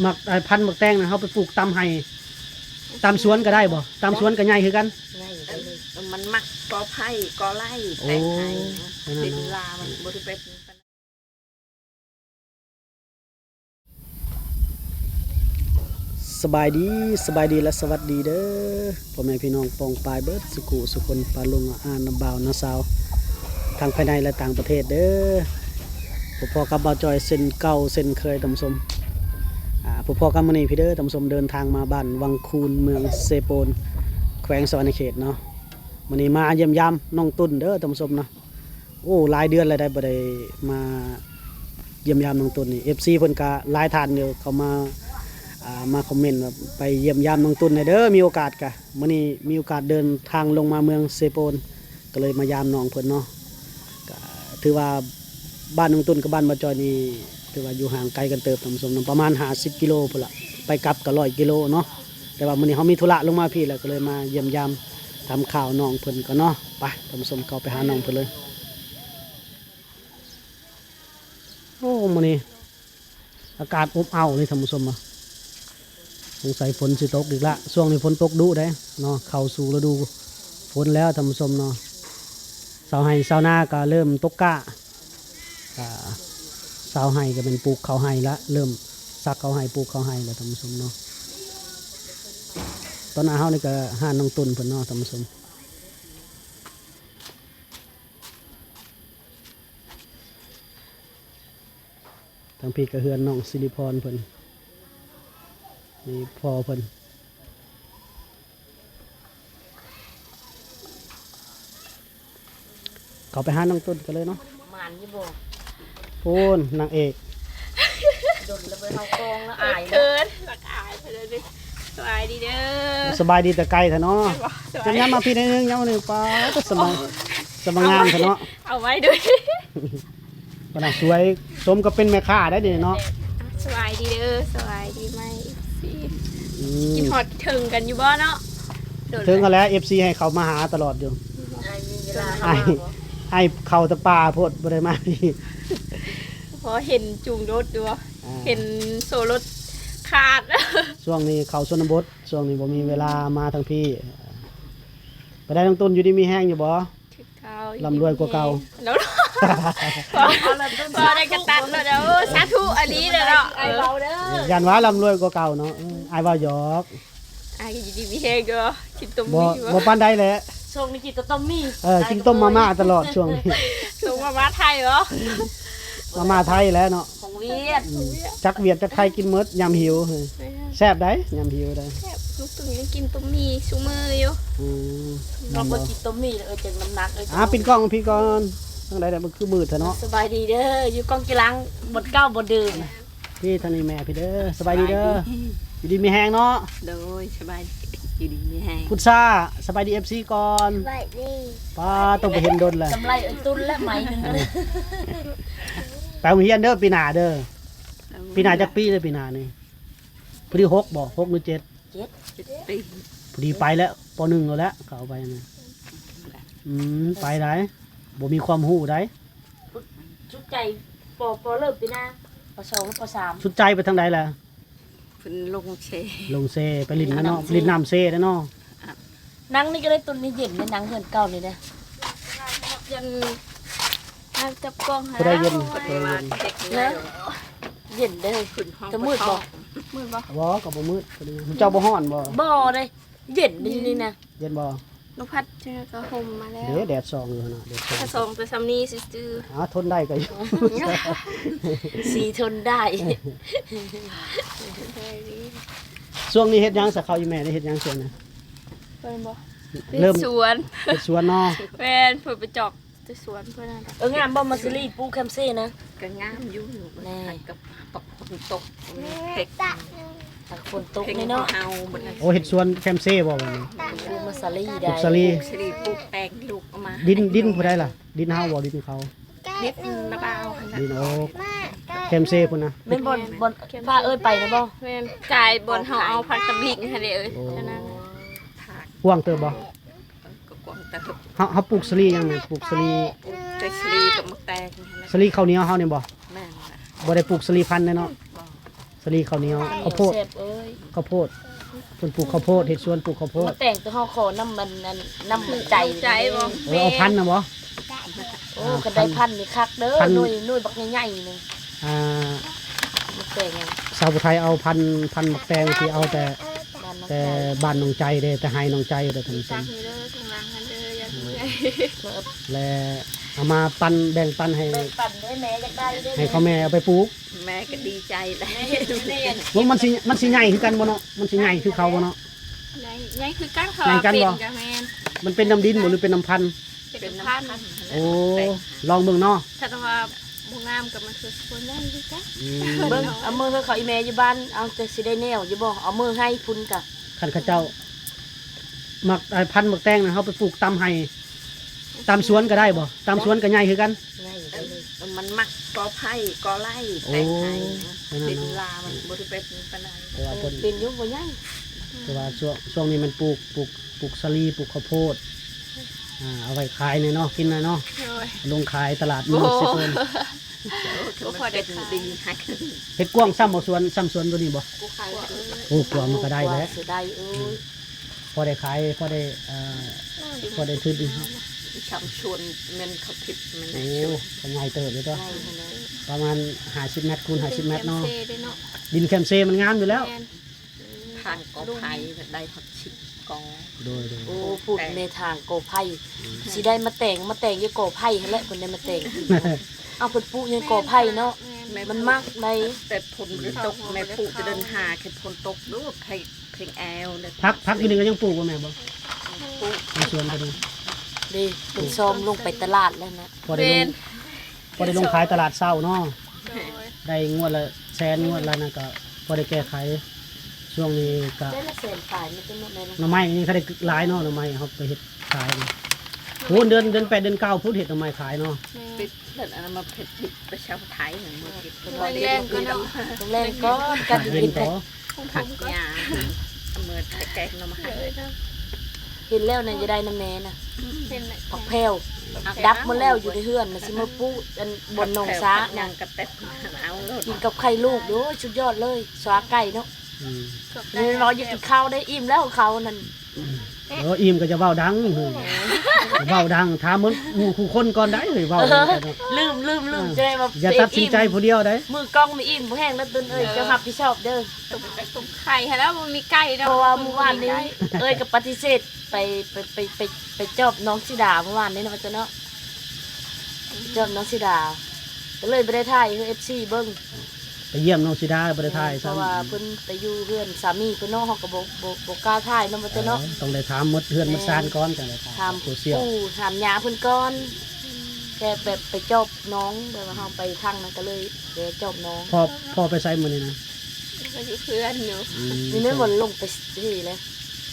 ໝາກ ເອີ ພັນໝາກແຕງນະ ເຮົາໄປປູກຕາມໄຮ່ ຕາມສວນກໍໄດ້ບໍ່? ຕາມສວນກໍໃຫຍ່ຄືກັນ? ໃຫຍ່ ເອີ ມັນມັກກໍໄຜ່ກໍໄລ່ ໂອ້ ແຕງໄທນະ ແນວນັ້ນເນາະ ເວລາມັນບໍ່ໄດ້ໄປ ສະບາຍດີ ສະບາຍດີ ແລະ ສະຫວັດດີເດີ ພໍ່ແມ່ພີ່ນ້ອງປ້ອງປາຍເບິດສຸຂູສຸຄົນ ປ້າລຸງ ອາ ນ້າບ່າວ ນ້າສາວ ທັງພາຍໃນ ແລະ ຕ່າງປະເທດເດີ. ພົບພໍ້ກັບບ່າວຈອຍເຊັ່ນເກົ່າເຊັ່ນເຄີຍທ່ານຜູ້ຊົມ. ອາ ພົບພໍ້ກັບມື້ນີ້ພີ້ເດີທ່ານຜູ້ຊົມ ເດີນທາງມາບ້ານວັງຄູນ ເມືອງເຊໂປນ ແຂວງສະຫວັນນະເຂດເນາະ. ມື້ນີ້ມາຢ້ຽມຢາມນ້ອງຕຸ່ນເດີທ່ານຜູ້ຊົມເນາະ. ໂອ້ ຫຼາຍເດືອນແລ້ວໄດ໋ ບໍ່ໄດ້ມາຢ້ຽມຢາມນ້ອງຕຸ່ນນີ້ ເອັຟຊີເພິ່ນກະຫຼາຍທ່ານຢູ່ ເຂົ້າມາ ອ່າ ມາຄອມເມັນວ່າໄປຢ້ຽມຢາມນ້ອງຕຸ່ນແດ່ເດີ ມີໂອກາດກະ ມື້ນີ້ມີໂອກາດເດີນທາງລົງມາເມືອງເຊໂປນ ກໍເລີຍມາຢາມນ້ອງເພິ່ນເນາະ. ກະຖືວ່າບ້ານນ້ອງຕຸ່ນກັບບ້ານບ່າວຈອຍນີ້ ຖືວ່າຢູ່ຫ່າງໄກກັນເຕີບທ່ານຜູ້ຊົມເນາະ ປະມານຫ້າສິບກິໂລພຸ້ນລະ ໄປກັບກໍຮ້ອຍກິໂລເນາະ. ແຕ່ວ່າມື້ນີ້ເຮົາມີທຸລະລົງມາພີ້ແລ້ວ ກໍເລີຍມາຢ້ຽມຢາມຖາມຂ່າວນ້ອງເພິ່ນກ່ອນເນາະ. ໄປທ່ານຜູ້ຊົມ ເຂົ້າໄປຫານ້ອງເພິ່ນເລີຍ. ໂອ້ ມື້ນີ້ອາກາດອົບອ້າວເລີຍທ່ານຜູ້ຊົມ ສົງໄສຝົນຊິຕົກອີກລະ ຊ່ວງນີ້ຝົນຕົກດຸເດ້ເນາະ ເຂົ້າສູ່ລະດູຝົນແລ້ວທ່ານຜູ້ຊົມເນາະ. ຊາວໄຮ່ຊາວນາກໍເລີ່ມຕົກກ້າ ອ່າ ຊາວໄຮ່ກໍແມ່ນປູກເຂົ້າໄຮ່ລະ ເລີ່ມສັກເຂົ້າໄຮ່ ປູກເຂົ້າໄຮ່ແລ້ວທ່ານຜູ້ຊົມເນາະ. ຕອນໜ້າເຮົານີ້ກໍຮ້ານນ້ອງຕຸ່ນເພິ່ນເນາະທ່ານຜູ້ຊົມ. ທາງພີ້ກໍເຮືອນນ້ອງສິລິພອນເພິ່ນ ນີ້ພໍ່ເພິ່ນ. ເຂົ້າໄປຫານ້ອງຕຸ່ນກັນເລີຍເນາະ. ໝານຢູ່ບໍ່? ພຸ້ນນາງເອກ ດົນລະບໍ່ເຮົາກອງລະອາຍ ເຂີນລະອາຍເພິ່ນເລີຍ. ສະບາຍດີເດີ. ສະບາຍດີແຕ່ໄກແທ້ເນາະ. ສະບາຍ ຈະຍາມມາພີ້ໜ້ອຍໜຶ່ງ ຍາມໜຶ່ງ ປາດ ສະມາ ສະມາງາມແທ້ເນາະ. ເອົາໄວ້ດ້ວຍ ປານນາງສວຍ ສົມກັບເປັນແມ່ຄ້າໄດ໋ນີ້ເນາະ. ສະບາຍດີເດີ ສະບາຍດີໃໝ່ ເອັຟຊີ ອືມ ຄິດຮອດເຖິງກັນຢູ່ບໍ່ເນາະ? ເຖິງຫັ້ນແຫຼະ ເອັຟຊີໃຫ້ເຂົ້າມາຫາຕະຫຼອດຢູ່. ອ້າຍມີເວລາ ອ້າຍເຂົ້າແຕ່ປ່າໂພດ ບໍ່ໄດ້ມາພີ້ ພໍເຫັນຈູງລົດຢູ່ ອ່າ ເຫັນໂສ້ລົດຂາດ. ຊ່ວງນີ້ເຂົ້າຊົນນະບົດ ຊ່ວງນີ້ບໍ່ມີເວລາມາທາງພີ້. ໄປໄດ້ນ້ອງຕຸ່ນ ຢູ່ດີມີແຮງຢູ່ບໍ່? ຄືເກົ່າ ລ່ຳລວຍກວ່າເກົ່າ. ພໍໄດ້ກະຕັນແລ້ວເດີ. ໂອ້ ສາທຸ ອີ່ຫຼີແຫຼະເນາະ. ເອີ ຢ້ານວ່າລ່ຳລວຍກວ່າເກົ່າເນາະ. ເອີ ອ້າຍເວົ້າຫຍອກ. ອ້າຍກໍຢູ່ດີມີແຮງເດີ ກິນຕົ້ມໝີ່ບໍ່? ບໍ່ປານໃດແຫຼະ ຊ່ວງນີ້ກິນແຕ່ຕົ້ມໝີ່. ເອີ ກິນຕົ້ມມາມ່າຕະຫຼອດຊ່ວງນີ້. ສົ່ງມາມ່າໄທບໍ? ມາມ່າໄທແຫຼະເນາະ. ຂອງຫວຽດ ອືມ ຈັກຫວຽດຈັກໄທກິນໝົດ ຍາມຫິວ. ແມ່ນ ແຊບໄດ໋ ຍາມຫິວໄດ໋. ແຊບ ລຸງຕຸ່ນຍັງກິນຕົ້ມໝີ່ຊຸມື້ຢູ່. ອືມ ລອງເບິ່ງກິນຕົ້ມໝີ່ເອີ ຈັ່ງນ້ຳໜັກເອີ. ອ່າ ປິດກ້ອງພີ້ກ່ອນ. ທາງໃດລະ ມັນຄືມືດແທ້ເນາະ. ສະບາຍດີເດີ ຢູ່ກ້ອງກິລັງ ບ່ອນເກົ່າບ່ອນເດີມ. ພີ້ທາງນີ້ແມ່ພີ້ເດີ. ສະບາຍດີເດີ ສະບາຍດີ ຢູ່ດີມີແຮງເນາະ. ໂດຍ ສະບາຍດີ ຢູ່ດີມີແຮງ. ພຸດຊາ ສະບາຍດີເອັຟຊີກ່ອນ. ສະບາຍດີ. ປ້າ ຕ້ອງໄປເຫັນດົນແລ້ວ. ກຳໄລເອີ ຕຸນແລ້ວໄມ້ໜຶ່ງ. ໄປໂຮງຮຽນເດີ ປີໜ້າເດີ. ໂດຍ. ປີໜ້າຈັກປີເດີ ປີໜ້ານີ້? ພໍດີຫົກບໍ? ຫົກຫຼືເຈັດ? ເຈັດ ເຈັດປີ. ພໍດີໄປແລ້ວ ປໍໜຶ່ງແລ້ວ ເຂົ້າໄປນະ. ອືມ ໄປໄດ໋ ບໍ່ມີຄວາມຮູ້ໄດ໋. ສຸດໃຈ ປໍ ປໍເລີ່ມປີໜ້າ ປໍສອງ ຫຼືປໍສາມ. ສຸດໃຈໄປທາງໃດລະ? ເພິ່ນລົງເຊ ລົງເຊ ໄປຫຼິ້ນນະເນາະ. ອ່າ ຫຼິ້ນນ້ຳເຊນະເນາະ. ອ່າ ນັ່ງນີ້ກໍໄດ້ ຕົ້ນນີ້ເຢັນເດ້ ນັ່ງເຮືອນເກົ່ານີ້ເດ້. ເຢັນ ນັ່ງຈັບກ້ອງ ຜູ້ໃດເຢັນ ຜູ້ໃດເຢັນ ເນາະ. ເຢັນເດ້. ຈະມືດບໍ່? ມືດບໍ່? ບໍ່ ກໍບໍ່ມືດ. ເຈົ້າບໍ່ຮ້ອນບໍ່? ບໍ່ເດ້. ເຢັນດີນີ້ນະ. ເຢັນບໍ່? ລົມພັດຈັ່ງໃດກໍຫົ່ມມາແລ້ວ. ເດ້ ແດດສ່ອງຢູ່ຫັ້ນນະ ແດດສ່ອງ. ກະສ່ອງແຕ່ສ່ຳນີ້ຊື່ໆ. ອ່າ ທົນໄດ້ກໍຢູ່. ຊີທົນໄດ້. ຊ່ວງນີ້ເຮັດຫຍັງຊະ? ເຂົາອີ່ແມ່ໄດ້ເຮັດຫຍັງຊ່ວງນີ້? ເພິ່ນບໍ່? ເລີ່ມ ເຮັດສວນ ເຮັດສວນເນາະ. ແມ່ນ ເພິ່ນໄປຈອກ ແຕ່ສວນເພິ່ນນັ້ນ. ເອີ ງາມບໍ່ ມາຊີລີປູກແຄມເຊນະ? ກໍງາມຢູ່. ແນ່ ກັບ ກັບຝົນຕົກ ແມ່ນ ເພັກ ຕາກ ຝົນຕົກນີ້ເນາະ. ເຮົາ ໂອ້ ເຮັດສວນແຄມເຊບໍ່ບັດນີ້? ປູກມາສາລີໄດ້ ປູກສາລີ ປູກສາລີ ປູກແຕງ ລູກເອົາມາ. ດິນ ດິນຜູ້ໃດລະ? ດິນເຮົາບໍ່ ດິນເຂົາ? ດິນນະບ່າວຫັ້ນນະ. ດິນ ໂອ້ ແຄມເຊພຸ້ນນະ. ແມ່ນບ່ອນ ບ່ອນພາເອີຍໄປນະບໍ່? ແມ່ນ ກາຍບ່ອນເຮົາເອົາຜັກສຳລິງຫັ້ນເດ້ເອີຍ. ໂອ້ ນັ້ນ ກວ້າງເຕີບບໍ່? ກໍກວ້າງເຕີບ. ເຮົາ ເຮົາປູກສາລີຫຍັງແມ່? ປູກສາລີ ປູກແຕ່ສາລີກັບໝາກແຕງ. ສາລີເຂົ້າໜຽວເຮົານີ້ບໍ່? ແມ່ນລະ. ບໍ່ໄດ້ປູກສາລີພັນເດ້ເນາະ? ບໍ່. ສາລີ ເຂົ້າໜຽວ ເຂົ້າໂພດ ແຊບເອີຍ ເຂົ້າໂພດ ເພິ່ນປູກເຂົ້າໂພດ ເຮັດສວນປູກເຂົ້າໂພດ ມາແຕ່ງແຕ່ຮອດຂໍນ້ຳມັນ ອັນ ນ້ຳໃຈ ໃຈບໍ່? ເອີ ເອົາພັນນະບໍ່? ໂອ້ ອ່າ ຄັນໄດ້ພັນນີ້ຄັກເດີ ພັນ ໜ່ວຍ ໜ່ວຍບັກໃຫຍ່ໆ ໜຶ່ງ ອ່າ ມາແຕ່ງຫຍັງ? ສາວຜູ້ໄທເອົາພັນ ພັນບັກແຕງທີ່ເອົາແຕ່ ແຕ່ບ້ານນ້ອງໃຈເດ້ ແຕ່ໄຮ່ນ້ອງໃຈເດ້ ທ່ານຜູ້ຊົມ ແລະເອົາມາປັນ ແບ່ງປັນໃຫ້ ແບ່ງປັນເດ້ ແມ່ຢາກໄດ້ເດ້ ໃຫ້ພໍ່ແມ່ເອົາໄປປູກ ແມ່ກໍດີໃຈໄດ໋ ໂອ້ ມັນຊິ ມັນຊິໃຫຍ່ຄືກັນບໍ່ເນາະ? ມັນຊິໃຫຍ່ຄືເຂົາບໍ່ເນາະ? ໃຫຍ່ ໃຫຍ່ຄືກັນ ໃຫຍ່ຄືກັນບໍ່? ມັນເປັນນ້ຳດິນບໍ່ ຫຼືເປັນນ້ຳພັນ? ເປັນນ້ຳພັນ ໂອ້ ລອງເບິ່ງເນາະ ຄັນວ່າບໍ່ງາມກໍມັນຄືຊິບໍ່ໃຫຍ່ຄືກັນ ອືມ ເບິ່ງ ເອົາມືໃຫ້ເຂົາ ອີແມ່ຢູ່ບ້ານ ເອົາ ຈະຊິໄດ້ແນວຢູ່ບໍ່? ເອົາມືໃຫ້ພຸ້ນກະ ຄັນເຂົາເຈົ້າມັກ ໄອ້ພັນໝາກແຕງນະ ເຮົາໄປປູກຕາມໄຮ່ ຕາມສວນກໍໄດ້ບໍ່? ຕາມສວນກໍໃຫຍ່ຄືກັນ ໃຫຍ່ ມັນມັກກໍໄຜ່ກໍໄລ່ ໂອ້ ແຕງໄທນະ ແນວນັ້ນເນາະ ດິນລາມັນບໍ່ໄດ້ເປັນປານໃດ ແຕ່ວ່າເພິ່ນ ເປັນຢູ່ ບໍ່ໃຫຍ່ ແຕ່ວ່າຊ່ວງ ຊ່ວງນີ້ແມ່ນປູກ ປູກ ປູກສາລີ ປູກເຂົ້າໂພດ ອ່າ ເອົາໄວ້ຂາຍແດ່ເນາະ ກິນແດ່ເນາະ ໂດຍ ລົງຂາຍຕະຫຼາດມື້ ໂອ້ ຊິເພິ່ນ ໂອ້ ບໍ່ພໍໄດ້ຂາຍ ເຮັດກວ້າງສ່ຳບໍ່ ສວນ ສ່ຳສວນໂຕນີ້ບໍ່? ໂອ້ ກວ້າງມັນກໍໄດ້ແຫຼະ ເສຍດາຍເອີຍ ພໍໄດ້ຂາຍ ພໍໄດ້ ເອີ ພໍໄດ້ທຶນ ຊ່ຳສວນແມ່ນເຂົາທິດແມ່ນ ໂອ້ ສວນກໍໃຫຍ່ເຕີບເລີຍຕົວະ ປະມານຫ້າສິບແມັດຄູນຫ້າສິບແມັດເນາະ ດິນແຄມເຊມັນງາມຢູ່ແລ້ວ ແມ່ນ ທາງກໍໄຜ່ໄດ້ຮອດສິບກໍ ໂດຍ ໂດຍ ໂອ້ ປູກໃນທາງກໍໄຜ່ ອືມ ຊິໄດ້ມາແຕງ ມາແຕງຢູ່ກໍໄຜ່ຫັ້ນແຫຼະ ເພິ່ນໄດ້ມາແຕງ ເອົາ ເພິ່ນປູກຢູ່ໃນກໍໄຜ່ເນາະ ແມ່ນ ມັນມັກໄດ໋ ແຕ່ຝົນບໍ່ໄດ້ຕົກ ແມ່ປູກແຕ່ເດືອນຫ້າ ແຄ່ຝົນຕົກດູ ໃຫ້ເພງແອວ ຜັກ ຜັກຢູ່ນີ້ກໍຍັງປູກບໍ່ແມ່? ປູກ ໃນສວນກໍມີ ເດ້ ເພິ່ນຊອມລົງໄປຕະຫຼາດແລ້ວນະ ພໍໄດ້ລົງ ແມ່ນ ພໍໄດ້ລົງຂາຍຕະຫຼາດເຊົ້າເນາະ ໂດຍ ໄດ້ງວດລະແສນ ງວດລະນັ້ນກໍພໍໄດ້ແກ້ໄຂ ຊ່ວງນີ້ກໍ ໄດ້ລະແສນປາຍ ມັນເປັນໜໍ່ໄມ້ ໜໍ່ໄມ້ນີ້ກໍໄດ້ຫຼາຍເນາະ ໜໍ່ໄມ້ເຮົາໄປເຮັດຂາຍນີ້ ໂອ້ ເດືອນ ເດືອນແປດ ເດືອນເກົ້າພຸ້ນເຮັດໜໍ່ໄມ້ຂາຍເນາະ ແມ່ນ ປິດເພິ່ນອັນນັ້ນມາເຮັດ ໄປເຊົ່າໄທ ເມື່ອກິນ ແລງໆ ກ່ອນເນາະ ແລງໆ ກ່ອນ ກັນກິນ ພັກຫຍ້າ ເມື່ອໄປແກງໜໍ່ໄມ້ ເຫັນແລ້ວນະ ຢາກໄດ້ນຳແມ່ນະ ເຫັນແລ້ວ ຜັກແພ້ວ ດັບໝົດແລ້ວ ຢູ່ໃນເຮືອນນະ ຊິມາປູກອັນບ່ອນໜອງສາ ຫຍັງກະແຕັບ ເອົາໂລດ ກິນກັບໄຂ່ລູກ ໂອ້ຍ ສຸດຍອດເລີຍ ສາໄກ່ເນາະ ອືມ ນີ້ລອຢູ່ກິນເຂົ້າໄດ້ ອີ່ມແລ້ວເຂົານັ້ນ ເອີ ອີ່ມກໍຈະເວົ້າດັງ ເວົ້າດັງ ຖາມໝົດໝູ່ຄູ່ຄົນກ່ອນໄດ໋ ເຮີ້ຍ ເວົ້າ ເອີ ເນາະ ລືມ ລືມ ລືມ ເອີ ຈະໄດ້ວ່າ ຢ່າຕັດສິນໃຈຜູ້ດຽວໄດ໋ ມືກ້ອງມີອີ່ມບໍ່ແຮງແລ້ວ ຕຸນເອີຍ ເຈົ້າຮັບຜິດຊອບເດີ ຕົ້ມໄຂ່ຫັ້ນແລ້ວ ບໍ່ມີໄກ່ເນາະ ເພາະວ່າມື້ວານນີ້ ເອີຍກໍປະຕິເສດໄປ ໄປ ໄປ ໄປ ໄປຈອບນ້ອງສີດາມື້ວານນີ້ເນາະ ເຈົ້າເນາະ ໄປຈອບນ້ອງສີດາ ກໍເລີຍບໍ່ໄດ້ຖ່າຍໃຫ້ເອັຟຊີເບິ່ງ ໄປຢ້ຽມນ້ອງສີດາບໍ່ໄດ້ຖ່າຍຊ້ຳ ເພາະວ່າເພິ່ນໄປຢູ່ເຮືອນສາມີເພິ່ນເນາະ ເຮົາກໍບໍ່ ບໍ່ ບໍ່ກ້າຖ່າຍນຳເພິ່ນເນາະ ເອີ ຕ້ອງໄດ້ຖາມໝົດເຮືອນໝົດຊານກ່ອນ ຈັ່ງໄດ້ຖ່າຍ ຖາມຜູ້ຊ່ຽວ ຖາມຍ່າເພິ່ນກ່ອນ ແຄ່ແບບໄປຈອບນ້ອງ ແບບວ່າເຮົາໄປທາງນັ້ນກໍເລີຍໄປຈອບນ້ອງ ພໍ່ ພໍ່ໄປໃສມື້ນີ້ນະ? ກໍຢູ່ເຮືອນຢູ່ ອືມ ນີ້ແມ່ນບໍ່ລົງໄປເຮັດແລ້ວ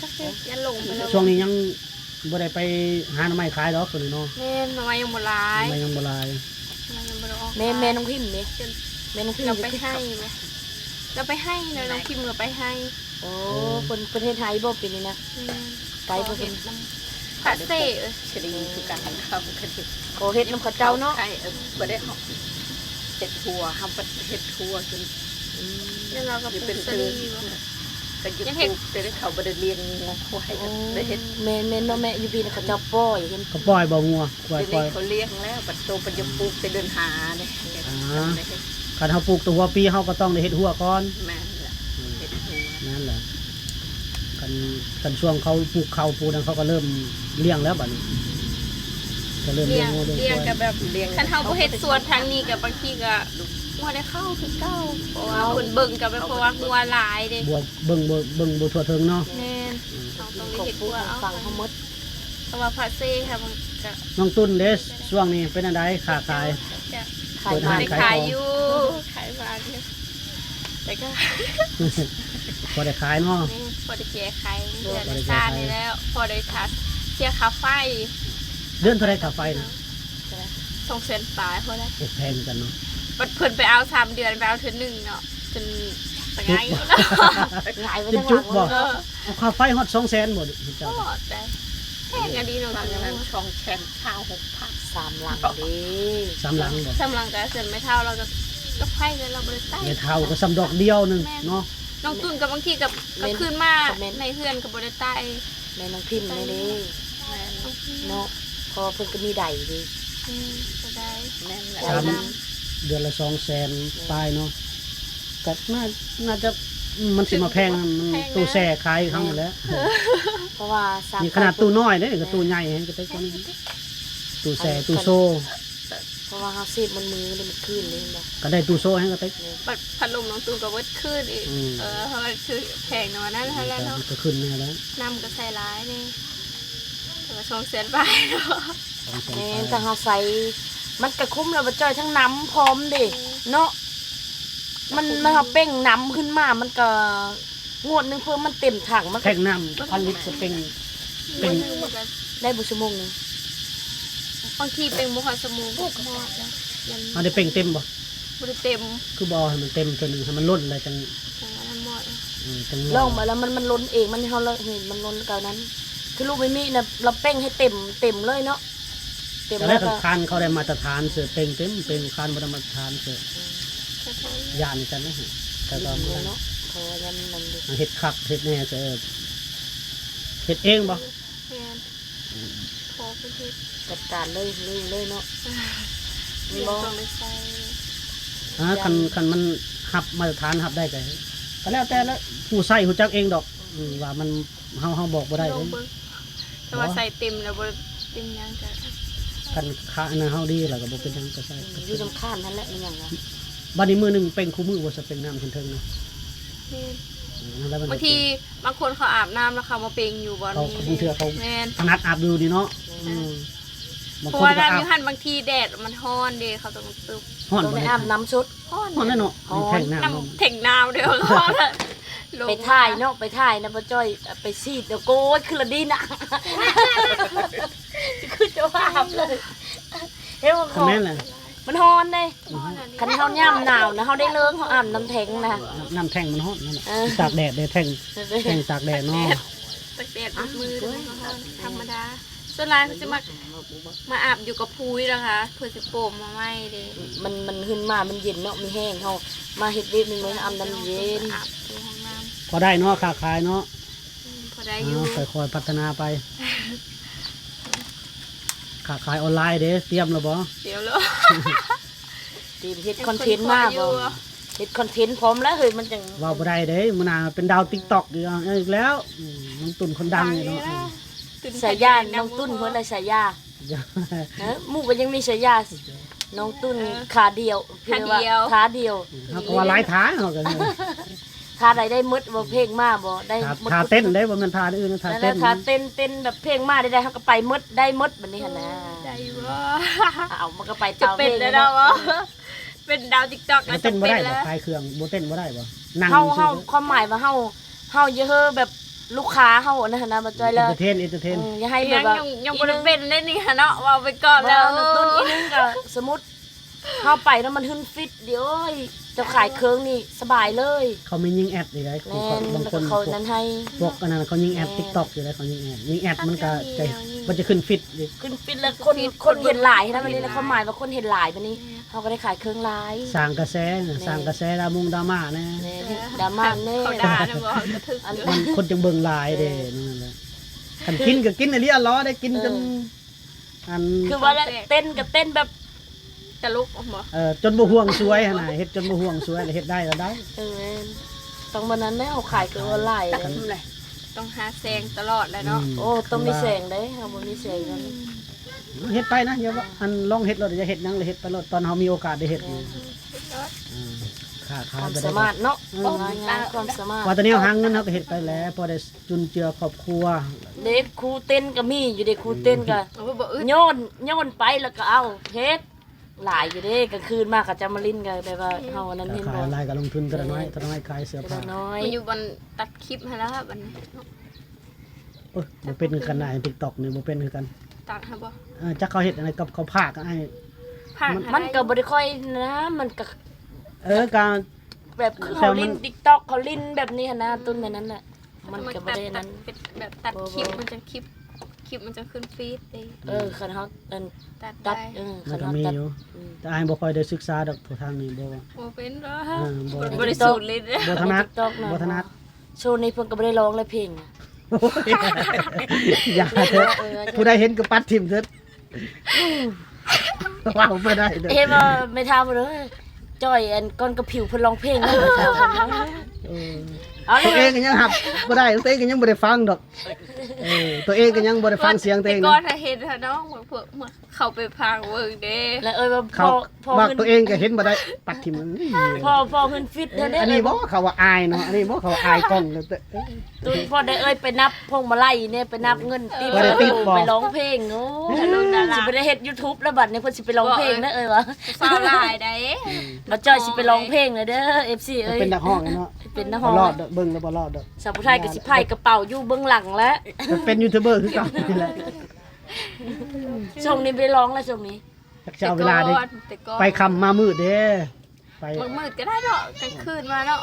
ຈັກຊິຍັງລົງໄປແລ້ວ ຊ່ວງນີ້ຍັງ ບໍ່ໄດ້ໄປຫາໜໍ່ໄມ້ຂາຍດອກ ໂຕນີ້ເນາະ ແມ່ນ ໜໍ່ໄມ້ຍັງບໍ່ຫຼາຍ ໜໍ່ໄມ້ຍັງບໍ່ຫຼາຍ ໜໍ່ໄມ້ຍັງບໍ່ໄດ້ອອກ ແມ່ ແມ່ນ້ອງພິມເດ້ ແມ່ນ້ອງພິມລາວໄປໄຮ່ບໍ່? ລາວໄປໄຮ່ເນາະ ນ້ອງພິມລາວໄປໄຮ່ ໂອ້ ເພິ່ນ ເພິ່ນເຮັດໄຮ່ບໍ່ປີນີ້ນະ? ແມ່ນ ໄປບໍ່ເພິ່ນ ພະເສ ເອີ ຊະລີຄືກັນ ເຂົາກໍເຮັດນຳເຂົາເຈົ້າເນາະ ເອີ ບໍ່ໄດ້ເຮັດທົ່ວ ເຮົາເຮັດທົ່ວຈົນ ອືມ ແລ້ວລາວກໍປູກສາລີບໍ່? ກໍຢູ່ ຍັງເຮັດ ປູກ ແຕ່ເຂົາບໍ່ໄດ້ລ້ຽງງົວຄວາຍ ໂອ້ ກໍໄດ້ເຮັດ ແມ່ນໆ ເນາະແມ່ ຢູ່ພີ້ນະ ເຂົາເຈົ້າປ່ອຍ ເຫັນ ເຂົາປ່ອຍບໍ່ ງົວຄວາຍ ດຽວນີ້ເຂົາລ້ຽງແລ້ວ ບັດໂຕເພິ່ນຈະປູກແຕ່ເດືອນຫ້າເດ້ ອ່າ ຄັນເຮົາປູກແຕ່ຫົວປີ ເຮົາກໍຕ້ອງໄດ້ເຮັດຫົວກ່ອນ ແມ່ນລະ ອືມ ເຮັດຫົວ ນັ້ນແຫຼະ ຄັນ ຄັນຊ່ວງເຂົາປູກເຂົ້າປູກນັ້ນ ເຂົາກໍເລີ່ມລ້ຽງແລ້ວບັດນີ້ ກໍເລີ່ມລ້ຽງງົວລ້ຽງຄວາຍ ລ້ຽງກໍແບບ ລ້ຽງ ຄັນເຮົາບໍ່ເຮັດສວນທາງນີ້ກໍບາງທີກໍ ງົວໄດ້ເຂົ້າຄືເກົ່າ ເພາະວ່າເພິ່ນເບິ່ງກໍແບບ ເພາະວ່າງົວຫຼາຍເດ້ ບໍ່ ເບິ່ງບໍ່ ເບິ່ງບໍ່ທົ່ວເຖິງເນາະ ແມ່ນ ອືມ ເຮົາຕ້ອງໄດ້ເຮັດຄົວເອົາ ຟັງເຮົາໝົດ ເພາະວ່າພະເສ ເຮົາມັນກໍ ນ້ອງຕຸນເດ້ ຊ່ວງນີ້ເປັນຈັ່ງໃດ ຄ້າຂາຍ ຂາຍ ເປີດຮ້ານຂາຍຂອງ ຂາຍຢູ່ ຂາຍບ້ານຢູ່ ແຕ່ກໍ ພໍໄດ້ຂາຍເນາະ ແມ່ນ ພໍໄດ້ແກ້ໄຂເຮືອນຊານນີ້ແລ້ວ ພໍໄດ້ຄ່າ ເສຍຄ່າໄຟ ເດືອນເທົ່າໃດຄ່າໄຟນະ? ສອງແສນປາຍພຸ້ນແຫຼະ ໂອ້ ແພງຄືກັນເນາະ ບັດເພິ່ນໄປເອົາສາມເດືອນ ໄປເອົາເທື່ອໜຶ່ງເນາະ ຈົນຕະຫງາຍ ຕະຫງາຍໄປ ຈົນຈຸກບໍ່? ເອີ ເອົາຄ່າໄຟຮອດສອງແສນບໍ່ເຈົ້າ? ຮອດໄດ໋ ແພງອີ່ຫຼີເນາະ ສອງແສນຊາວຫົກພັນ ສາມຫຼັງເດ້ ສາມຫຼັງບໍ່? ສາມຫຼັງກໍເຮືອນແມ່ເຖົ້າລາວກໍ ກັບໃຜແລ້ວ ລາວບໍ່ໄດ້ໄຕ້ ແມ່ເຖົ້າກໍສ່ຳດອກດຽວໜຶ່ງ ແມ່ນ ເນາະ. ນ້ອງຕຸ່ນກັບບາງທີກໍ ແມ່ນ ກໍຄືນມາ ຄອມເມັນ ໃນເຮືອນກໍບໍ່ໄດ້ໄຕ້ ແມ່ນ້ອງພິມແດ່ເດ້ ນ້ອງພິມ ເນາະ ເພາະວ່າເພິ່ນກໍມີໄດເດ້ ອືມ ກໍໄດ້ ແມ່ນແຫຼະ ໄດ້ນຳ ເດືອນລະສອງແສນປາຍເນາະ ກໍໜ້າ ໜ້າຈະ ອືມ ມັນຊິມາແພງ ມັນ ແພງນະ ຕູ້ແຊ່ຂາຍເຂົານີ້ແຫຼະ ເພາະວ່າ ນີ້ຂະໜາດຕູ້ນ້ອຍເດ້ ກໍຕູ້ໃຫຍ່ແຮງກໍເຕັກກວ່ານີ້ ຕູ້ແຊ່ ຕູ້ໂຊ ເພາະວ່າເຮົາເສບໝົດມື້ເດ້ ໝົດຄືນເດ້ ແມ່ນບໍ່? ກໍໄດ້ຕູ້ໂຊໃຫ້ກະຕິກ ບັດພັດລົມນ້ອງຕຸ່ນກໍເບິດຄືນອີກ ອືມ ເອີ ເຮົາກໍຊື້ແພງນຳອັນນັ້ນຫັ້ນແຫຼະເນາະ ມັນກໍຂຶ້ນແນ່ແລ້ວ ນ້ຳກໍໃສ່ຫຼາຍແນ່ ແຕ່ວ່າສອງແສນປາຍເນາະ ສອງແສນປາຍ ແມ່ນ ຖ້າເຮົາໃສ່ ມັນກໍຄຸ້ມແລ້ວ ບໍ່ຈ່ອຍ ທັງນ້ຳພ້ອມເດ້ ອືມ ເນາະ ມັນ ມັນ ເຮົາເປັ່ງນ້ຳຂຶ້ນມາ ມັນກໍ ງວດໜຶ່ງເພີ່ມມັນເຕັມຖັງ ມັນ ແທງນ້ຳພັນລິດ ສະເປັງ ເປັງ ໄດ້ບໍ່ຊົ່ວໂມງໜຶ່ງ? ບາງທີເປັງບໍ່ຮອດຊົ່ວໂມງກໍຮອດແລ້ວ ເຮົາໄດ້ເປັງເຕັມບໍ່? ບໍ່ໄດ້ເຕັມ ຄືບໍ່ເອົາໃຫ້ມັນເຕັມເທື່ອໜຶ່ງ ໃຫ້ມັນລົ້ນແລ້ວຈັ່ງ ຈັ່ງອັນນັ້ນໝົດ ເອີ ຈັ່ງ ລອງມາແລ້ວ ມັນ ມັນລົ້ນເອງ ມັນ ເຮົາເຫັນມັນລົ້ນກວ່ານັ້ນ ຄືລູກແມ່ມິນະ ລາວເປັ່ງໃຫ້ເຕັມ ເຕັມເລີຍເນາະ. ເຕັມແລ້ວກໍ ຄັນເຂົາໄດ້ມາດຕະຖານເສີ ເປັ່ງເຕັມ ເປັ່ງຄັນບໍ່ໄດ້ມາດຕະຖານເສີ ຢ້ານກັນນະ ແຕ່ວ່າເນາະ ເຂົາວ່າຢ້ານນັ້ນເດ້ ເຮັດຄັກເຮັດແນ່ເສີ ເຮັດເອງບໍ່? ແມ່ນ ອືມ ພໍ່ເພິ່ນເຮັດ ຈັດການເລີຍ ລຸຍເລີຍເນາະ ແມ່ນບໍ່? ຕ້ອງໄດ້ໃສ່ ອ່າ ຄັນ ຄັນມັນຮັບມາດຕະຖານ ຮັບໄດ້ກໍ ກໍແລ້ວແຕ່ລະ ຜູ້ໃຊ້ຮູ້ຈັກເອງດອກ ອືມ ວ່າມັນ ເຮົາ ເຮົາບອກບໍ່ໄດ້ເດ້ ລອງເບິ່ງ ແຕ່ວ່າໃສ່ເຕັມແລ້ວບໍ່ເປັນຫຍັງກະ ຄັນຄະອັນນັ້ນເຮົາດີແລ້ວກໍບໍ່ເປັນຫຍັງ ກໍໃສ່ ຢູ່ນຳຄານຫັ້ນແຫຼະ ແມ່ນຫຍັງວະ ບັດນີ້ມື້ໜຶ່ງເປັ່ງຄູ່ມື້ບໍ່ ສະເປັງນ້ຳຂຶ້ນເທິງນະ ແມ່ນ ອືມ ແລ້ວມັນ ບາງທີບາງຄົນເຂົາອາບນ້ຳແລ້ວເຂົາມາເປັ່ງຢູ່ບ່ອນນີ້ ບາງເທື່ອເຂົາ ແມ່ນ ຖະໜັດອາບຢູ່ນີ້ເນາະ ອືມ ບາງຄົນກໍອາບ ເພາະວ່ານ້ຳຢູ່ຫັ້ນບາງທີແດດມັນຮ້ອນເດ້ ເຂົາຕ້ອງຕຶບ ຮ້ອນ ຕ້ອງໄດ້ອາບນ້ຳສົດ ຮ້ອນ ຮ້ອນແລ້ວເນາະ ຮ້ອນ ແທງນ້ຳ ນ້ຳແທງນ້ຳເດ້ ຮ້ອນ ໄປຖ່າຍເນາະ ໄປຖ່າຍນຳປ້າຈ້ອຍ ໄປສີດ ໂອ້ຍ ຄືລະດີນະ ຄືເຈົ້າອາບເລີຍ ເຫັນບໍ່ ແມ່ນແຫຼະ ມັນຮ້ອນເດ້ ອືຮຶ ຄັນເຮົາຍາມໜາວນະ ເຮົາໄດ້ເລີງ ເຮົາອາບນ້ຳແທງນະ ນ້ຳແທງມັນຮ້ອນນັ້ນແຫຼະ ເອີ ຕາກແດດເດ້ ແທງ ແທງຕາກແດດເນາະ ຕາກແດດໝົດມື້ ມັນກໍຮ້ອນທຳມະດາ ສ່ວນຫຼາຍເພິ່ນຊິມັກມາອາບຢູ່ກະພູນີ້ແຫຼະຄ່ະ ເພື່ອຊິໂປມມາໃໝ່ເດ້ ມັນ ມັນຂຶ້ນມາ ມັນເຢັນເນາະ ມີແຮງ ເຮົາມາເຮັດວຽກເມື່ອຍໆ ອາບນ້ຳເຢັນ ອາບຢູ່ຫ້ອງນ້ຳ ພໍໄດ້ເນາະ ຄ້າຂາຍເນາະ ອືມ ພໍໄດ້ຢູ່ ອ່າ ຄ່ອຍໆພັດທະນາໄປ ຄ້າຂາຍອອນລາຍເດ້ ຕຽມແລ້ວບໍ່? ຕຽມແລ້ວ ຕຽມເຮັດຄອນເທັນມາບໍ່? ເຮັດຄອນເທັນພ້ອມແລ້ວເຮີ້ຍ ມັນຈັ່ງ ເວົ້າບໍ່ໄດ້ເດ້ ມື້ໜ້າເປັນດາວຕິກຕັອກອີກ ເອົາອີກແລ້ວ ອືມ ນ້ອງຕຸ່ນຄົນດັງນີ້ເນາະ ສາຍານ້ອງຕຸ່ນເພິ່ນລະ ສາຍາ ເອີ ໝູ່ກໍຍັງມີສາຍາ ນ້ອງຕຸ່ນ ເອີ ຂາດຽວ ຂາດຽວ ຂາດຽວ ເຮົາກໍວ່າຫຼາຍຂາ ເຮົາກໍ ທ່າໃດໄດ້ໝົດບໍ່ ເພງມາບໍ່ ໄດ້ໝົດ ທ່າເຕັ້ນເດ້ ບໍ່ແມ່ນທ່າອື່ນ ທ່າເຕັ້ນ ທ່າເຕັ້ນ ເຕັ້ນແບບເພງມາໃດໆ ເຮົາກໍໄປໝົດ ໄດ້ໝົດບັດນີ້ຫັ້ນນະ ໄດ້ຢູ່ບໍ່ ເອົາ ມັນກໍໄປຕາມເພງເນາະ ເປັນດາວຕິກຕັອກ ກໍເຕັ້ນບໍ່ໄດ້ບໍ່ ຂາຍເຄື່ອງບໍ່ ເຕັ້ນບໍ່ໄດ້ບໍ່ ນັ່ງຊື່ໆ ເຮົາ ຄວາມໝາຍວ່າເຮົາ ເຮົາຢ່າເຮີ້ແບບລູກຄ້າເຮົາອັນນັ້ນຫັ້ນນະ ບໍ່ຈ່ອຍ ເອັນເຕີເທນ ເອັນເຕີເທນ ເອີ ຢ່າໃຫ້ແບບວ່າ ຍັງ ຍັງບໍ່ໄດ້ເປັນໄດ້ນີ້ຫັ້ນເນາະ ເວົ້າໄປກ່ອນແລ້ວ ເວົ້ານ້ອງຕຸ່ນອີ່ໜຶ່ງກໍ ສົມມຸດ ເຮົາໄປແລ້ວມັນຫຶ້ນຟິດເດ ໂອ້ຍ ເຈົ້າຂາຍເຄື່ອງນີ້ສະບາຍເລີຍ ເຂົາມີຍິງແອັດຢູ່ໃດ໋ ບາງຄົນ ເຂົານັ້ນໃຫ້ ພວກອັນນັ້ນເຂົາຍິງແອັດ ແມ່ນ ຕິກຕັອກຢູ່ໃດ໋ ເຂົາຍິງແອັດ ຍິງແອັດມັນກໍຈະ ມັນຈະຂຶ້ນຟິດອີກ ຂຶ້ນຟິດແລ້ວຄົນ ຄົນເຫັນຫຼາຍນະ ບັດນີ້ນະ ຄວາມໝາຍວ່າຄົນເຫັນຫຼາຍບັດນີ້ ເຮົາກໍໄດ້ຂາຍເຄື່ອງຫຼາຍ ສ້າງກະແສ ແມ່ນ ສ້າງກະແສ ດາມຸງດາມ່າແດ່ ແມ່ນ ດາມ່າແດ່ ເຂົາດ່ານະບໍ່ ມັນຄົນຈັ່ງເບິ່ງຫຼາຍເດ້ ແມ່ນ ນັ້ນແຫຼະ ຄັນກິນກໍກິນອີ່ຫຼີ ອະຫຼໍ ໄດ້ກິນ ເອີ ຈົນ ອັນ ຄືວ່າແຫຼະ ເຕັ້ນກໍເຕັ້ນແບບຕະຫຼົກບໍ່ ເອີ ຈົນບໍ່ຫ່ວງສວຍຫັ້ນນະ ເຮັດຈົນບໍ່ຫ່ວງສວຍ ແລ້ວເຮັດໄດ້ລະໄດ້ ເອີ ແມ່ນ ຕ້ອງແບບນັ້ນແຫຼະ ເຮົາຂາຍຄືອອນລາຍ ຕ້ອງຫາແສງຕະຫຼອດແຫຼະເນາະ ອືມ ໂອ້ ຕ້ອງມີແສງເດ້ ເຮົາບໍ່ມີແສງນັ້ນ ເຮັດໄປນະ ຢ່າວ່າ ອັນ ລອງເຮັດໂລດ ຢາກເຮັດຫຍັງລະເຮັດໄປໂລດ ຕອນເຮົາມີໂອກາດໄດ້ເຮັດ ແມ່ນ ອືມ ຄ້າຂາຍ ຄວາມສາມາດເນາະ ເອີ ຄວາມສາມາດ ວ່າແຕ່ແນວຫາເງິນເຮົາກໍເຮັດໄປແຫຼະ ພໍໄດ້ ຈຸນເຈືອຄອບຄົວ ເດັກຄູເຕັ້ນກໍມີຢູ່ເດ້ ຄູເຕັ້ນກໍ ໂອ້ຍ ບໍ່ອຶດ ໂຍນ ໂຍນໄປແລ້ວກໍເອົາເຮັດ ຫຼາຍຢູ່ເດ້ ກາງຄືນມາເຂົາເຈົ້າມາຫຼິ້ນກໍແບບວ່າ ອືມ ເຮົາອັນນັ້ນເຫັນບໍ່ ຂາຍອອນລາຍກໍລົງທຶນເທື່ອລະໜ້ອຍ ເອີ ເທື່ອລະໜ້ອຍຂາຍເສື້ອຜ້າ ມັນຢູ່ບ່ອນຕັດຄລິບຫັ້ນລະບັດນີ້ ໂອ້ຍ ບໍ່ເປັນຄືກັນນະ ຕິກຕັອກນີ້ບໍ່ເປັນຄືກັນ ຕັດໃຫ້ບໍ່ ເອີ ຈັກເຂົາເຮັດອັນໃດ ກັບເຂົາພາກໃຫ້ ພາກ ມັນ ມັນກໍບໍ່ໄດ້ຄ່ອຍນະ ມັນກໍ ເອີ ກະແບບຄືເຂົາຫຼິ້ນຕິກຕັອກ ເຂົາຫຼິ້ນແບບນີ້ຫັ້ນນະ ຕົ້ນແມ່ນນັ້ນແຫຼະ ມັນກໍບໍ່ໄດ້ນັ້ນ ເປັນແບບຕັດຄລິບ ມັນຈະຄລິບ ຄລິບມັນຈະຂຶ້ນຟີດເດ້. ເອີ ຄັນເຮົາອັນ ຕັດ ຕັດ ໄດ້ ເອີ ມັນກໍມີຢູ່ ອືມ ແຕ່ອ້າຍບໍ່ຄ່ອຍໄດ້ສຶກສາດອກ ພວກທາງນີ້ບໍ່ ບໍ່ເປັນດອກ ເອີ ບໍ່ ບໍ່ໄດ້ສູດເລີຍເດ້ ບໍ່ຖະໜັດ ບໍ່ຖະໜັດ. ໂຊນີ້ເພິ່ນກໍບໍ່ໄດ້ຮ້ອງເລີຍເພງ ຢ່າເທີ ເອີ ຜູ້ໃດເຫັນກໍປັດຖິ້ມເທີ. ເວົ້າບໍ່ໄດ້ເດີ ເຫັນບໍ່ແມ່ທ້າວເດີ ຈ່ອຍອັນກ່ອນກະຜິວເພິ່ນຮ້ອງເພງ ເອີ ເອົາ ຕົວເອງກໍຍັງຮັບບໍ່ໄດ້ ຕົວເອງກໍຍັງບໍ່ໄດ້ຟັງດອກ ເອີ ຕົວເອງກໍຍັງບໍ່ໄດ້ຟັງສຽງຕົວເອງ ແຕ່ກ່ອນເຫັນເນາະ ພວກ ເຂົ້າໄປຟັງເບິ່ງເດ້ ແລ້ວເອີຍວ່າ ເຂົາ ພໍ່ ພໍ່ ວ່າຕົວເອງກໍເຫັນບໍ່ໄດ້ ປັດຖິ້ມ ພໍ່ ພໍ່ເພິ່ນຟິດເດ້ ເອີ ອັນນີ້ບໍ່ ເຂົາວ່າອາຍເນາະ ອັນນີ້ບໍ່ ເຂົາວ່າອາຍກ້ອງ ເອີ ຕູນ ພໍໄດ້ເອີຍໄປນັບພວງມາໄລນີ້ ໄປນັບເງິນຕິບ ບໍ່ໄດ້ຕິບບໍ່ ໄປຮ້ອງເພງ ໂອ້ ຊິບໍ່ໄດ້ເຮັດຢູທູບແລ້ວບັດນີ້ ເພິ່ນຊິໄປຮ້ອງເພງນະເອີຍວ່າ ສາວຫຼາຍໃດ ອືມ ບ່າວຈ້ອຍຊິໄປຮ້ອງເພງແລ້ວເດີ ເອັຟຊີເອີຍ ເປັນນັກຮ້ອງເນາະ ເປັນນັກຮ້ອງ ບໍ່ລອດດອກ ເບິ່ງແລ້ວບໍ່ລອດດອກ ສາວຜູ້ໄທກໍຊິພາຍກະເປົາຢູ່ເບື້ອງຫຼັງແຫຼະ ເປັນຢູທູບເບີຄືເກົ່ານີ້ແຫຼະ. ຊ່ວງນີ້ບໍ່ໄດ້ຮ້ອງແລ້ວ ຊ່ວງນີ້ ຈັກຊິເອົາເວລາໄດ້ ແຕ່ກ່ອນ ແຕ່ກ່ອນ ໄປຄ່ຳມາມືດເດ້ ໄປ ມື້ໆກໍໄດ້ເນາະ ກາງຄືນມາເນາະ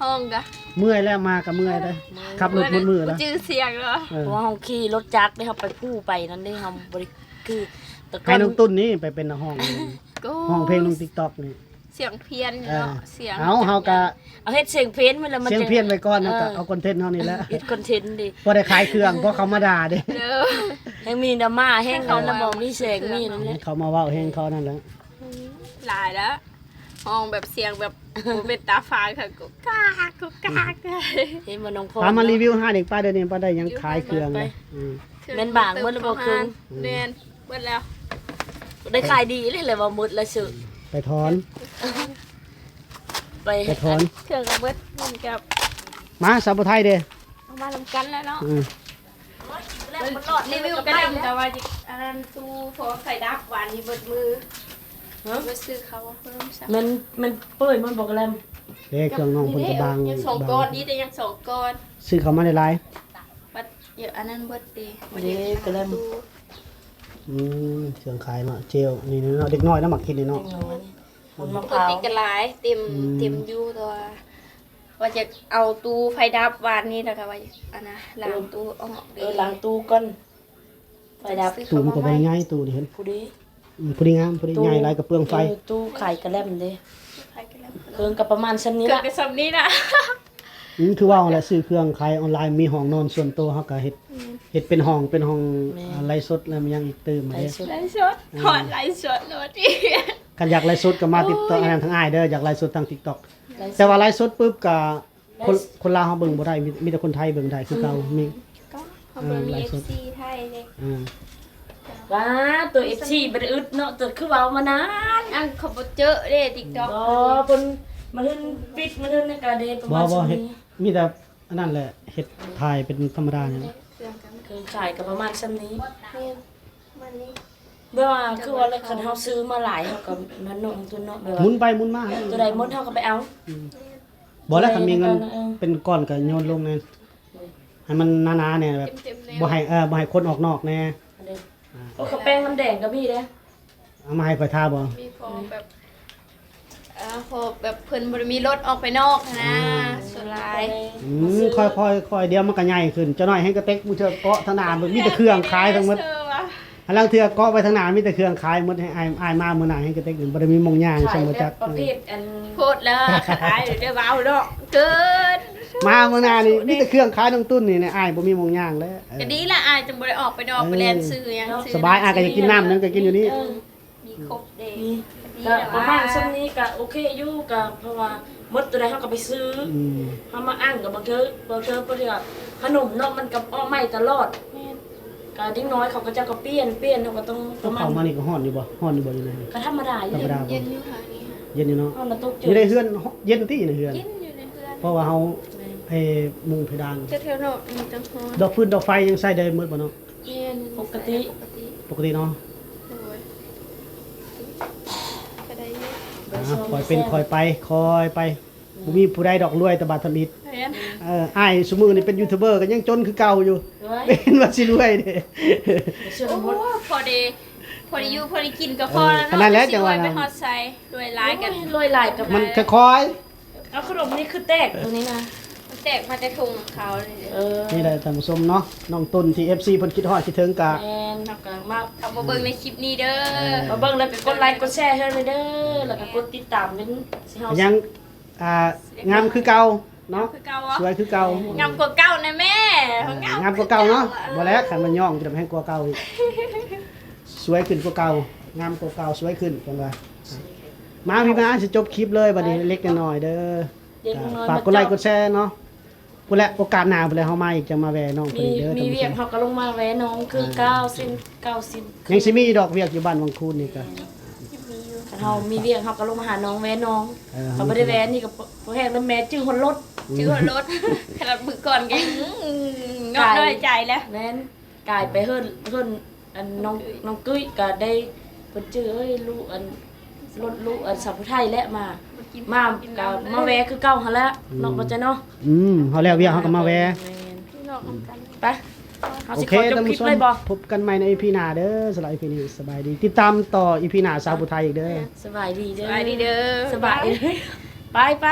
ຮ້ອງກະ ເມື່ອຍແລ້ວ ມາກໍເມື່ອຍເດ້ ເມື່ອຍ ຂັບລົດໝົດມື້ແລ້ວ ບໍ່ຈື່ສຽງເນາະ ເອີ ເພາະວ່າເຮົາຂີ່ລົດຈັກເດ້ ເຮົາໄປພູໄປນັ້ນເດ້ ເຮົາບໍ່ໄດ້ຄື ແຕ່ກ່ອນ ໃຫ້ນ້ອງຕຸ້ນນີ້ໄປເປັນນັກຮ້ອງ ຮ້ອງເພງລົງຕິກຕັອກນີ້ ສຽງພຽນເນາະ ເອີ ສຽງ ເອົາ ເຮົາກະ ເອົາເຮັດສຽງພຽນໄວ້ແລ້ວ ມັນ ສຽງພຽນໄວ້ກ່ອນ ເຮົາກະ ເອີ ເອົາຄອນເທັນເຮົານີ້ແຫຼະ ເຮັດຄອນເທັນເດ້ ພໍໄດ້ຂາຍເຄື່ອງ ພໍເຂົາມາດ່າເດ້ ເອີ ແຮງມີດຣາມາ ແຮງເຂົາ ລະບໍ່ມີແສງມີນັ້ນແຫຼະ ເຂົາມາເວົ້າແຮງເຂົານັ້ນແຫຼະ ອືມ ຫຼາຍແລ້ວ ຮ້ອງແບບສຽງແບບບໍ່ເປັນຕາຟັງ ກະກາກກາກ ເຫັນບໍ່ນ້ອງພອນ ພາມາຣີວິວຮ້ານອີກ ປ້າ ດຽວນີ້ປ້າໄດ້ຫຍັງຂາຍເຄື່ອງ ອືມ ແມ່ນບາງໝົດແລ້ວບໍ່ ເຄິ່ງ ແມ່ນ ເບິດແລ້ວ ໄດ້ຂາຍດີເລີຍແຫຼະວ່າໝົດແລ້ວເຊີ ໄປຖອນ ໄປ ໄປຖອນ ເຄື່ອງກໍເບິດ ມັນກັບ ມາສາວຜູ້ໄທເດ້ ເອົາມານຳກັນແຫຼະເນາະ ອືມ ຣີວິວກໍໄດ້ ແຕ່ວ່າອັນນັ້ນຕູ້ພໍໄຟດັບ ວານນີ້ເບິດມື້ ຮະ ໄປຊື້ເຂົ້າມາເພີ່ມຊ້ຳ ແມ່ນ ແມ່ນເປີຍມັນບໍ່ກະແລັມ ເດ້ ເຄື່ອງນ້ອງເພິ່ນກໍບາງ ຍັງສອງກ້ອນ ນີ້ແຕ່ຍັງສອງກ້ອນ ຊື້ເຂົ້າມາຫຼາຍໆ ບັດ ອັນນັ້ນເບິດເດ້ ເດ້ກະແລັມ ອືມ ເຄື່ອງຂາຍເນາະ ເຈວ ນີ້ເນາະ ເດັກນ້ອຍນະມັກກິນນີ້ເນາະ ເດັກນ້ອຍ ມັນມະພ້າວ ປົກກະຕິກໍຫຼາຍ ເຕັມ ອືມ ເຕັມຢູ່ ແຕ່ວ່າ ວ່າຈະເອົາຕູ້ໄຟດັບວານນີ້ ແລ້ວກໍວ່າ ອັນນະ ລ້າງຕູ້ອອກເດ້ ເອີ ລ້າງຕູ້ກ່ອນ ໄຟດັບ ຕູ້ມັນກໍບໍ່ໄດ້ໃຫຍ່ ຕູ້ນີ້ເຫັນ ຜູ້ດີ ອືມ ພໍດີງາມ ພໍດີ ຕູ້ ໃຫຍ່ຫຼາຍກໍເປືອງໄຟ ເອີ ຕູ້ຂາຍກະແລັມເດ້ ຂາຍກະແລັມ ເຄື່ອງກໍປະມານສ່ຳນີ້ລະ ເຄື່ອງກໍສ່ຳນີ້ລະ ອືມ ຄືເວົ້າແຫຼະ ຊື້ເຄື່ອງຂາຍອອນລາຍ ມີຫ້ອງນອນສ່ວນໂຕ ເຮົາກໍເຮັດ ອືມ ເຮັດເປັນຫ້ອງ ເປັນຫ້ອງ ແມ່ນ ອ່າ ໄລສົດ ແລ້ວມັນຍັງອີກຕື່ມ ໄລສົດ ໄລສົດ ອືມ ຮອດໄລສົດໂລດ ຄັນຢາກໄລສົດກໍມາຕິດຕໍ່ ໂອ້ຍ ອັນນັ້ນທາງອ້າຍເດີ ຢາກໄລສົດທາງຕິກຕັອກ ໄລສົດ ແຕ່ວ່າໄລສົດປຶບກໍ ຄົນ ຄົນລາວເຮົາເບິ່ງບໍ່ໄດ້ ມີ ມີແຕ່ຄົນໄທເບິ່ງໄດ້ຄືເກົ່າ ອືມ ມີ ກໍເຮົາບໍ່ມີ ເອີ ໄລສົດ ເອັຟຊີ ໄທເດ້ ອືມ ວ້າ ຕົວເອັຟຊີບໍ່ໄດ້ອຶດເນາະ ຕົວຄືເວົ້າມານານ ອັນເຂົາບໍ່ເຈີເດ້ຕິກຕັອກ ບໍ່ ເພິ່ນມາເຖິງປິດ ມາເຖິງໃນກະເດປະມານ ບໍ່ ບໍ່ເຮັດ ມີແຕ່ອັນນັ້ນແຫຼະ ເຮັດຖ່າຍເປັນທຳມະດານີ້ແຫຼະ ເຄື່ອງຂາຍກໍປະມານສ່ຳນີ້ ແມ່ນ ປະມານນີ້ ແບບວ່າຄືວ່າ ຄັນເຮົາຊື້ມາຫຼາຍ ເຮົາກໍນັ້ນເນາະ ຕົ້ນເນາະ ແບບວ່າ ໝູນໄປໝູນມາ ຕົວໃດໝົດເຮົາກໍໄປເອົາ ອືມ ບໍ່ແລ້ວ ຄັນມີເງິນ ເອີ ເປັນກ້ອນກໍໂຍນລົງແນ່ ໃຫ້ມັນໜາໆແນ່ ແບບ ເຕັມໆແນວ ບໍ່ໃຫ້ ເອີ ບໍ່ໃຫ້ຄົນອອກນອກແນ່ ອັນນີ້ ອ່າ ໂອ້ ເຂົາແປ້ງນ້ຳແດງກໍມີເດ້ ເອົາມາໃຫ້ຂ້ອຍທາບໍ່ ມີພໍແບບ ເອີ ພໍແບບເພິ່ນບໍ່ໄດ້ມີລົດອອກໄປນອກນະ ອ່າ ສ່ວນຫຼາຍ ອືມ ຄ່ອຍໆໆ ດຽວມັນກໍໃຫຍ່ຂຶ້ນ ຈັກໜ້ອຍແຮງກະເຕັກ ບາງເທື່ອເກາະທາງໜ້າ ມີແຕ່ເຄື່ອງຂາຍທັງໝົດ ເອີ ວ່າ ອັນລາງເທື່ອເກາະໄປທາງໜ້າ ມີແຕ່ເຄື່ອງຂາຍໝົດ ໃຫ້ອ້າຍ ອ້າຍມາມື້ໜ້າແຮງກະເຕັກ ບໍ່ໄດ້ມີໝ່ອງຍ່າງ ຂາຍ ຊັ້ນບໍ່ຈັກ ແບບປະເພດອັນ ໂພດແລ້ວ ຂາຍໄດ້ເວົ້າເນາະ ເກີນ ມາມື້ໜ້ານີ້ມີແຕ່ເຄື່ອງຂາຍນ້ອງຕຸ້ນນີ້ ອ້າຍບໍ່ມີໝ່ອງຍ່າງແລ້ວ ເອີ ກໍດີລະ ອ້າຍຈຶ່ງບໍ່ໄດ້ອອກໄປນອກ ເອີ ໄປແລ່ນຊື້ຫຍັງ ສະບາຍ ອ້າຍກໍຢາກກິນນ້ຳຫຍັງກໍກິນຢູ່ນີ້ ເອີ ມີຄົບເດ້ ມີ ກໍປະມານສ່ຳນີ້ກໍໂອເຄຢູ່ ກໍເພາະວ່າໝົດຕົວໃດເຮົາກໍໄປຊື້ ອືມ ເຮົາມາອັ້ນກໍບາງເທື່ອ ບາງເທື່ອ ບາງເທື່ອຂະໜົມເນາະ ມັນກໍອອກໃໝ່ຕະຫຼອດ ແມ່ນ ກໍເດັກນ້ອຍເຂົາກໍເຈົ້າກໍປ່ຽນ ປ່ຽນ ເຮົາກໍຕ້ອງປະມານ ເຂົ້າມານີ້ກໍຮ້ອນຢູ່ບໍ່ ຮ້ອນຢູ່ບໍ່ ຢູ່ໃນ ກໍທຳມະດາຢູ່ ທຳມະດາ ເຢັນຢູ່ຫານີ້ ເຢັນຢູ່ເນາະ ຮ້ອນລະຕົກເຈີ ຢູ່ໃນເຮືອນເຢັນຕິ ຢູ່ໃນເຮືອນ ເຢັນຢູ່ໃນເຮືອນ ເພາະວ່າເຮົາ ແມ່ນ ເພມຸງເພດານ ແຖວໆນອກນີ້ຈັ່ງຮ້ອນ ດອກຟືນດອກໄຟຍັງໃຊ້ໄດ້ໝົດບໍ່ເນາະ ແມ່ນ ປົກກະຕິ ປົກກະຕິ ປົກກະຕິເນາະ ໂດຍ ກໍໄດ້ຢູ່ ອ່າ ຄ່ອຍເປັນຄ່ອຍໄປ ຄ່ອຍໄປ ອືມ ບໍ່ມີຜູ້ໃດດອກລວຍແຕ່ບາດທຳອິດ ແມ່ນ ເອີ ອ້າຍຊຸມື້ນີ້ເປັນຢູທູບເບີກໍຍັງຈົນຄືເກົ່າຢູ່ ໂດຍ ເຫັນວ່າຊິລວຍເດ້ ໂອ້ ພໍໄດ້ ພໍໄດ້ຢູ່ພໍໄດ້ກິນກໍພໍແລ້ວເນາະ ເອີ ອັນນັ້ນແຫຼະ ຈັ່ງວ່າ ໄປຮອດໃສ ລວຍຫຼາຍກໍ ໂອ້ຍ ລວຍຫຼາຍກໍ ມັນຄ່ອຍໆ ເອົາຂະໜົມນີ້ຄືແຕກຕົວນີ້ນະ ແຕກມາແຕ່ທົ່ງຂາວນີ້ເດ້. ເອີ ນີ້ແຫຼະທ່ານຜູ້ຊົມເນາະ ນ້ອງຕຸນທີ່ ເອັຟຊີ ເພິ່ນຄິດຮອດຄິດເຖິງກະ ແມ່ນ ເຮົາກໍມາ ເຂົ້າມາເບິ່ງໃນຄລິບນີ້ເດີ. ເອີ ມາເບິ່ງແລ້ວກໍກົດໄລກົດແຊໃຫ້ເລີຍເດີ ແລ້ວກໍກົດຕິດຕາມເປັນ ເຮົາ ຍັງ ອ່າ ງາມຄືເກົ່າເນາະ ງາມຄືເກົ່າ ສວຍຄືເກົ່າ ງາມກວ່າເກົ່ານະແມ່. ເອີ ງາມ ງາມກວ່າເກົ່າເນາະ. ບໍ່ແລ້ວ ຄັນມັນຍ້ອງຈະແຮງກວ່າເກົ່າອີກ ສວຍຂຶ້ນກວ່າເກົ່າ ງາມກວ່າເກົ່າ ສວຍຂຶ້ນ ເພິ່ນວ່າ. ມາພີ່ມາ ຊິຈົບຄລິບເລີຍບັດນີ້ ເລັກນ້ອຍເດີ. ເດັກນ້ອຍ ຝາກກົດໄລກົດແຊເນາະ ພຸ້ນແຫຼະ ໂອກາດໜ້າພຸ້ນແຫຼະ ເຮົາມາອີກ ຈະມາແວ່ນ້ອງເພິ່ນອີກເດີ. ມີວຽກເຮົາກໍລົງມາແວ່ນ້ອງຄືເກົ່າ ເຊັ່ນເກົ່າ ເຊັ່ນ ຍັງຊິມີດອກວຽກຢູ່ບ້ານວັງຄູນນີ້ກໍ ຄັນເຮົາມີວຽກເຮົາກໍລົງມາຫານ້ອງ ແວ່ນ້ອງ. ເອີ ເຮົາບໍ່ໄດ້ແວ່ນີ້ກໍພໍແຮງແລ້ວ ແມ່ຈື່ຮອດລົດ ຈື່ຮອດລົດ. ຂະໜາດມື້ກ່ອນກໍ ອືມ ເນາະ ນ້ອຍໃຈແລ້ວ. ແມ່ນ ກາຍໄປເຮືອນ ເຮືອນ ອັນນ້ອງ ນ້ອງຕຸ້ຍກໍໄດ້ ເພິ່ນຈື່ ເອີຍ ລູກ ອັນ ລົດລູກ ອັນ ສາວຜູ້ໄທແຫຼະ ມາ ມາ ກໍມາແວ່ຄືເກົ່າຫັ້ນແຫຼະເນາະ ບໍ່ຈະເນາະ. ອືມ ເຮົາແລ້ວວຽກເຮົາກໍມາແວ່. ແມ່ນ ໄປ ເຮົາຊິຂໍຈົບຄລິບເລີຍບໍ່? ພົບກັນໃໝ່ໃນອີພີໜ້າເດີ. ສຳລັບອີພີນີ້ສະບາຍດີ ຕິດຕາມຕໍ່ອີພີໜ້າສາວຜູ້ໄທອີກເດີ. ສະບາຍດີເດີ ສະບາຍດີເດີ ສະບາຍ ໄປ ໄປ.